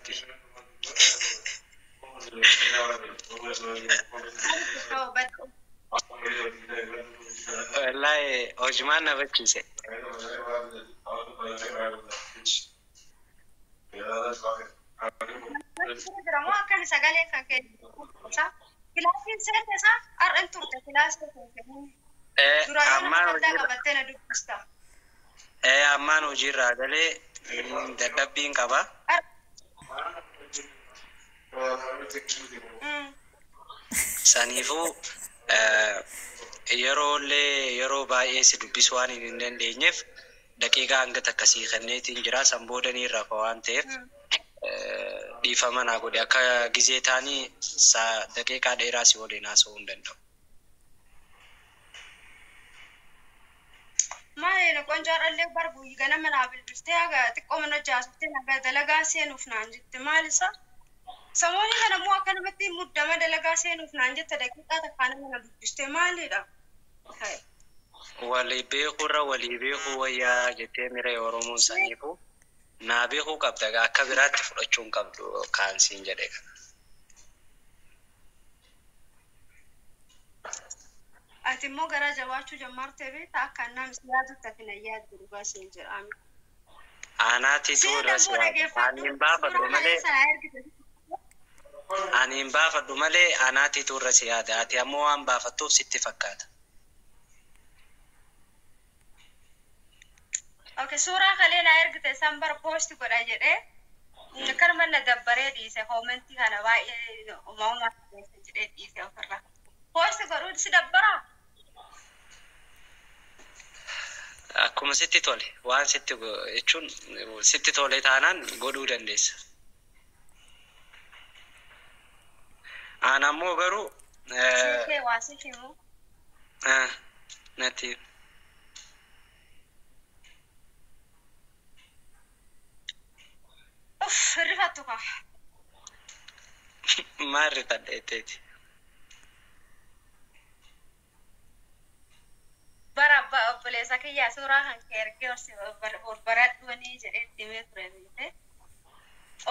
Rabbi. Wallaahi hojimaan na bachiise. Jiramoo akkami sagalee kan kennu? Kilaasiin seente isaa har'an turte kilaasii kan duraan Ammaan nama addaa hojiirra qabattee na dubbista. Ammaan hojiirraa galee dadhabbiin qaba. Saniifuu yeroo illee yeroo baay'ee si dubbisu waan hin dandeenyeef daqiiqaa hanga takka sii kenneetiin jira. San booda ni rafa waan ta'eef dhiifama naa godhe akka gizee taanii daqiiqaa dheeraa si waliin haasa'uu hin danda'u. Maali qoncaadhallee bar ganama naa bilbiltee haga xiqqoo mana jaasuftee nagaa dalagaa seenuuf naan jette maal isa? Samoonni kana immoo akka namatti muddama dalagaa seenuuf naan jette daqiiqaa takkaa nama na dubbiste maalidha? Walii beekuurra walii beekuu wayyaa jettee mira Oromoon saniifuu naa beekuu qabda akka biraatti fudhachuu hin qabdu kaansiin jedhe kana. Ati immoo garaa jabaachuu jammaartee beektaa akka annaan si yaadutti ati na yaaddu dhugaa siin jedha. Anaatitu Siin irra si immoo yaada. dhageeffadhu Ani hin baafadhu suuraa malee kaleessa naa ergite. ani hin baafadhu malee anaatitu irra si yaada. Ati ammoo waan baafattuuf sitti fakkaata. Okay, suuraa kalee naa ergite san bar poosti godha jedhee akkanuma na dabbaree dhiise koomentii kana baay'ee uumama keessa jedhee dhiise ofirra. Poosti godhuun si dabbaraa? Akkuma sitti tole waan sitti jechuun sitti tole taanaan godhuu dandeessa. Aan ammoo garuu Siikee waa siif himu. Natti Uff, hirrifattu kaa. Maal rifadha jetteeti. Bara abbaa obboleessa kiyyaa suuraa kan kee ergee baradhuuni jedhee itti himee ture beekte.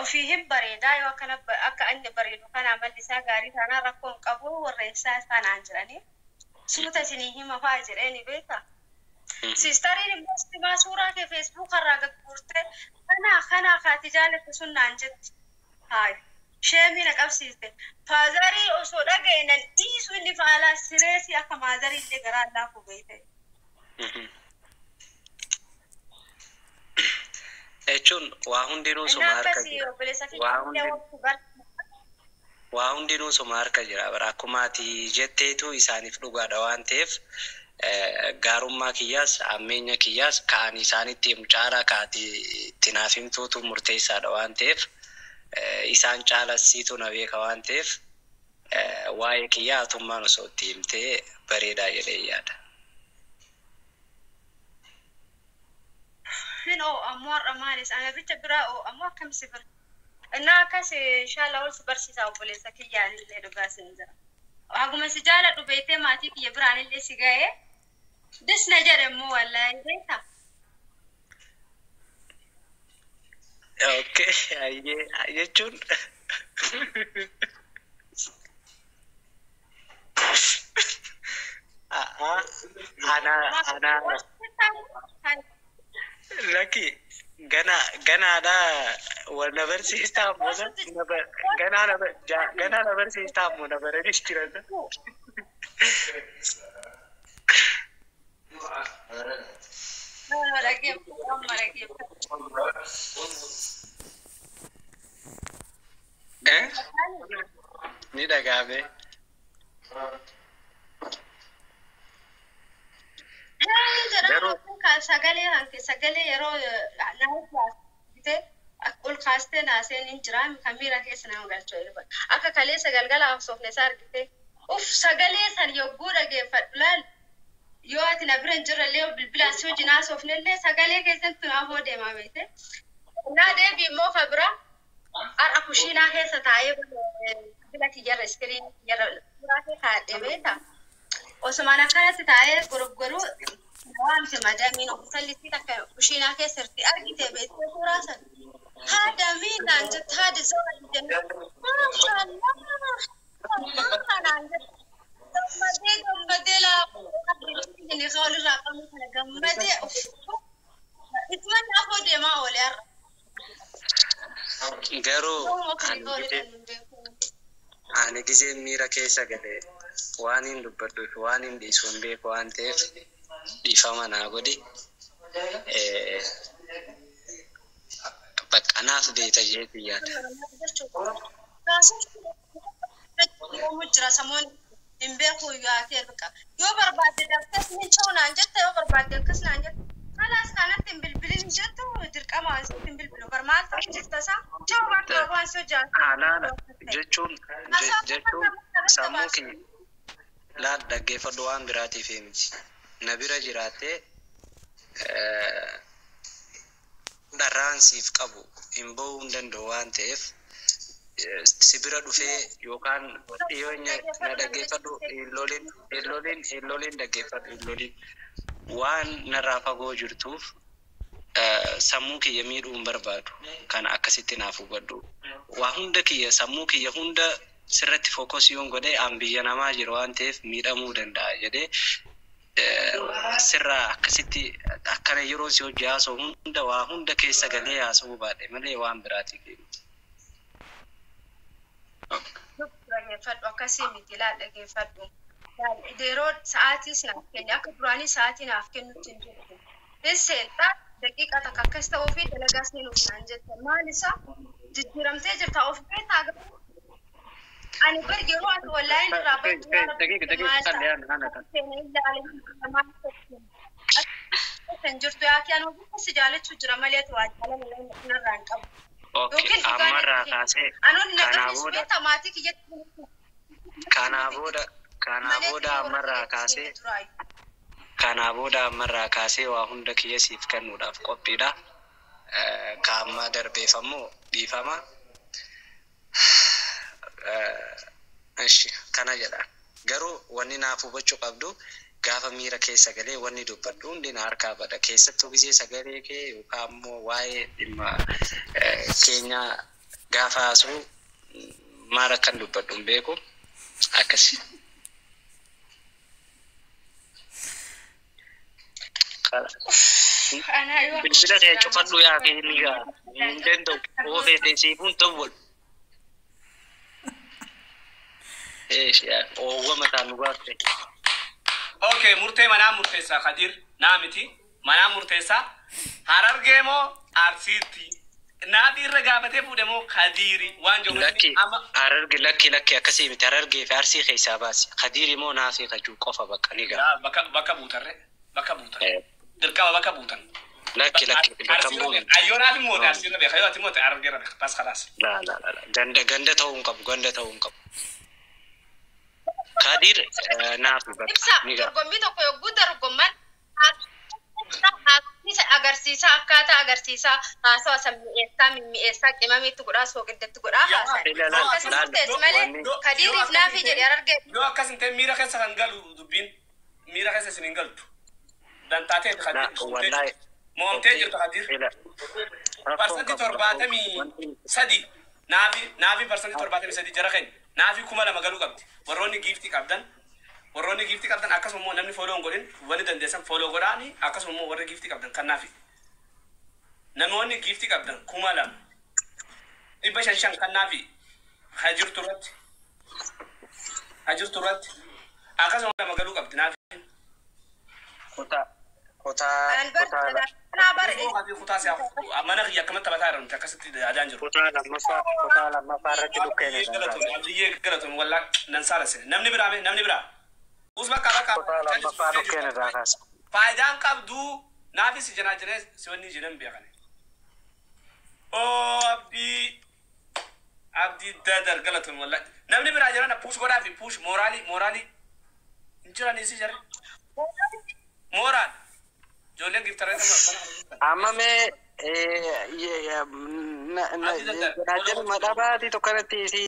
Ofii hin bareedaa yoo akkana akka inni bareedu kana amalli isaa gaarii taanaan rakkoo hin qabu warra isaa kanaan jedhanii suuta isinii hima fa'aa jedhee ni beekta. Siistariin immoo simaa suuraa kee feesbuuk irraa gagguurtee kanaa kanaa kaati jaalatte sun naan jetti. Hayi. Sheemii na qabsiiste. Faazarii osoo dhaga'e nan dhiisu inni faalaa sireesii akka maazarii illee garaa laafu beekte. Jechuun waa hundinuu Inni suma harka akkasii jira. obboleessa Waa kiyya hundi waqti bar. Waa hundinuu suma harka jira. Bara akkuma ati jetteetu isaaniif dhugaadha waan ta'eef gaarummaa kiyyaas hammeenya kiyyaas ka'an isaanitti himu caalaa ka'ati itti naaf himtuutu murteessaadha waan ta'eef isaan caalasiitu na beeka waan ta'eef waa'ee kiyyaa atummaan osoo itti himtee bareedaa jedhee yaada. Hin oo ammoo har'a maalis ana bicha biraa oo ammoo akkam si bira. Innaa akkas inshallah ol si barsiisa obboleessa kiyyaan illee dhugaa sin jira. Haguma si jaaladhu beektee maatii kiyya biraan illee si ga'ee disna jedhe immoo wallaahi beektaa. Okay, hayyee jechuun ana ana lakki gana ganaadha wal na barsiistaa ammoo ganaa na ganaa na barsiistaa ammoo na baranis jiran. Eh? Ni dhaga'ame. Garuu Sagalee hanke sagalee yeroo nama bitee ol kaastee naaseen hin jira kan miira keessa nama galchuu akka kaleessa galgala haasofne isaa argite uff sagalee san yogguu dhageeffadhu laal yoo ati na bira hin jirre illee bilbilaan si wajjin haasofne illee sagalee keessatti naaf hoo deemaa beekte. Naa deebi immoo ka bira har'a kushiinaa keessa taa'ee bilbila kiyyarra iskiriinii kiyyarra suuraa kee kaa'adhee beekta. Osumaan akkanatti taa'ee goroggoruu waamte madamiin intalli takka kushiinaa keessa jirti argite beektee suuraa sana. Haada miinaan jette haada zawadi jenne. Maashaallah. Naan jette. Gammadee gammadee laa inni walirraa qabnu kana gammadee ittuma naafoo deemaa oole har'a. Garuu Yooma ani ofii gisee waliin hin beeku. ani gisee miira keessa galee waan hin dubbadhu fi waan hin dhiisu hin beeku waan ta'eef dhiifama naa godhi. Bakka naaf beekta jeetii yaada. Jira samuun hin beeku yaatee bakka yoo barbaadde daftees ni ce'u naan jette yoo barbaadde akkas naan jette kalaas kanatti hin bilbilin jettu dirqama asitti hin bilbilu bar maal ta'u jirta isaa ce'u bakka waan si Halaala hojjaa jechuun jechuun sammuu kiyya laal dhaggeeffadhu waan biraatiif miti. Na bira jiraattee dharraan siif qabu hin ba'uu hin danda'u waan ta'eef si bira dhufee yookaan dhiyoenya na dhaggeeffadhu hin lolin hin lolin hin lolin dhaggeeffadhu hin lolin waan narraa fagoo jirtuuf sammuu kiyya miidhuu hin barbaadu. Kana akkasitti naaf hubadhu. Waa hunda kiyya sammuu kiyya hunda sirratti focus yoon godhe an biyya namaa jiru waan ta'eef miidhamuu danda'a jedhee sirraa akkasitti akkana yeroo si hojii haasa'u hunda waa hunda keessa galee haasa'uu baadhe malee waan biraatiif miti. Dhaggeeffadhu akkasii miti laal dhaggeeffadhu. Yeroo sa'aatiis naaf kenni akka duraanii sa'aatii naaf kennutti hin jirtu. Seentaa daqiiqaa takka akkas ta'uu fi dalagaas ni nuuf naan jette. Maal isaa jijjiiramtee jirta of beektaa garuu ani bar yeroo ati wallaahi irraa baddu yaa Rabbi maal ta'a seenee ilaale maal ta'u kan jirtu yaa kiyaan hojii si jaalachuu jira malee ati waa jaalala narraa hin qabu. Okay, Yookiin dhugaa ammarraa natti himi. kaasee Anoon na kanaa qabsiisu booda beektaa maatii kiyyatti kanaa booda kanaa malee booda warra ammarraa kiyyatti kaasee siine duraayu. kanaa booda ammarraa kaasee waa hunda kiyya siif kennuudhaaf qophiidha. Ka ammaa darbeef ammoo dhiifama. Ishi kana jedha. Garuu wanni naaf hubachuu qabdu gaafa miira keessa galee wanni dubbadhu hundi na harkaa bada. Keessattuu gisee sagalee kee yookaan ammoo waa'ee dhimma keenyaa gaafa haasa'u maal akkan dubbadhu hin beeku. Akkasi. Anaa yoo Bilbila kee cufadhu yaa kee ni gaa. Hin danda'u. Oofee siifuun ta'u. Eesh yaa oowwa mataan nu baafte. Okay, murtee manaa murteessaa Kadir naa miti manaa murteessaa Harargee moo Arsiitti naafi irra gaafatee fuudhe moo Kadiiri waan jiru Lakki amma Hararge lakki lakki akkasii miti Harargee fi Arsii keessaa baasi. Kadiiri moo naafii kajuu qofa bakka ni gaa. Yaa, bakka bakka buutarre bakka buutan dirqama bakka buutan. Lakki lakki bakka hin buune. Ayyoo naafi moote Arsii irra beeka yoo ati moote Harargee irra beeka bas khalaas. La la la la ganda ganda ta'uu hin qabu ganda ta'uu hin qabu. Kadir naafi bakka Ibsa ni gaa. dorgommii tokko yogguu dorgomman agarsiisaa akkaataa agarsiisaa haasawa san mi'eessaa mimmi'eessaa qimamiitti godhaa sooqiddatti godhaa Yaa, haasaa. Ila la Akkasi la murteessi malee wanni Kadiiriif naafii jedhe Harargee. Yoo akkas hin ta'in miira keessa kan galu dubbiin miira keessa isin hin galtu. Dantaatee la Kadir wallahi moomtee jirta Kadir. ila rakkoon Parsantii qabu torbaatamii wanti sadi naafi naafi 73% jara keenya naafi 2000 galuu qabdi. Warroonni giiftii qabdan warroonni giiftii qabdan akkasuma immoo namni follow hin godhin wanni dandeessan follow godhaani akkasuma immoo warri giiftii qabdan kan naafi. Namoonni giiftii qabdan 2500 kan naafi haa jirtu irratti haa jirtu irratti akkasuma lama galuu qabdi naafi. kutaa kutaa An bar kutaa kanaa bar Kutaa siyaa mana kiyya akkamatti taphataa jiran akkasitti yaadaan jiru. Kutaa lammaffaa irratti dhukkeen Abdiyyee irraa galatoome, Abdiyyee galatoome, wallaa nan saalasine. Namni biraa mee, namni biraa. Us bakka bakka. Kutaa lammaffaa dhukkeen irraa kaasa. Faayidaan qabdu naafis si janaa jenee si wanni jiran beekane. Oo Abdii Abdii dadar galatoome wallaa. Namni biraa jiran push godhaa fi push mooraalii mooraalii. Hin jiran isi jara. Mooraal. Ijoolleen giftaree Amma mee janaajjan madhabaati tokkanatti isii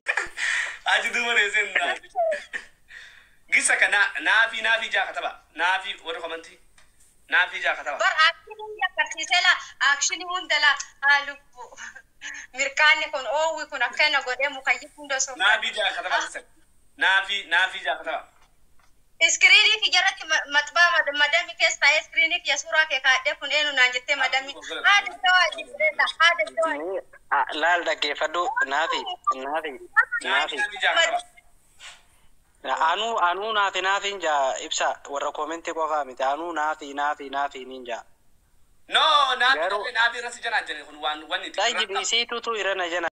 Aji duuba reeseen naafi. Gisa ka naafi naafi jaa kataba. Naafi warri komantii. Naafi jaa kataba. Bar aakshinii agarsiisee laa aakshinii hunda laa haa lubbu. Mirqaanni kun oowwi kun akkana godhee mukayyii hunda osoo. Naafii jaa kataba keessan. Naafii jaa kataba. Iskiriinii kiyya irratti maxbaa madami keessa taa'ee iskiriinii kiyya suuraa kee kaadhee kun eenyu naan jettee madami. Haadha dawaa jedheedha. Haadha dawaa. Laal dhaggeeffadhu naafi naafi naafi. Naafii jaa kataba. Anuu naafi naafiin jaa ibsa warra koomentii qofaa miti anuu naafi naafi naafi niin jaa. No, naafii naafii irratti janaa jenne kun waan wanni itti. Tayyib isiitutu irra na jana.